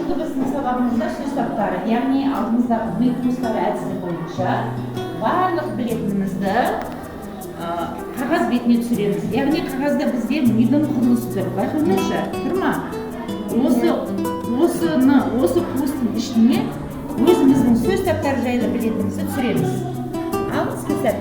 Бүгінгі біздің сабағымызда сөз таптары, яғни алдымыздағы ми қуыстары әдісі бойынша барлық білетінімізді қағаз бетіне түсіреміз. Яғни қағазда бізде мидың құрылысы тұр, байқаңдаршы, тұр ма? Осыны, осы қуыстың ішіне өзіміздің сөз таптары жайлы білетінімізді түсіреміз. Ал, іске сәт!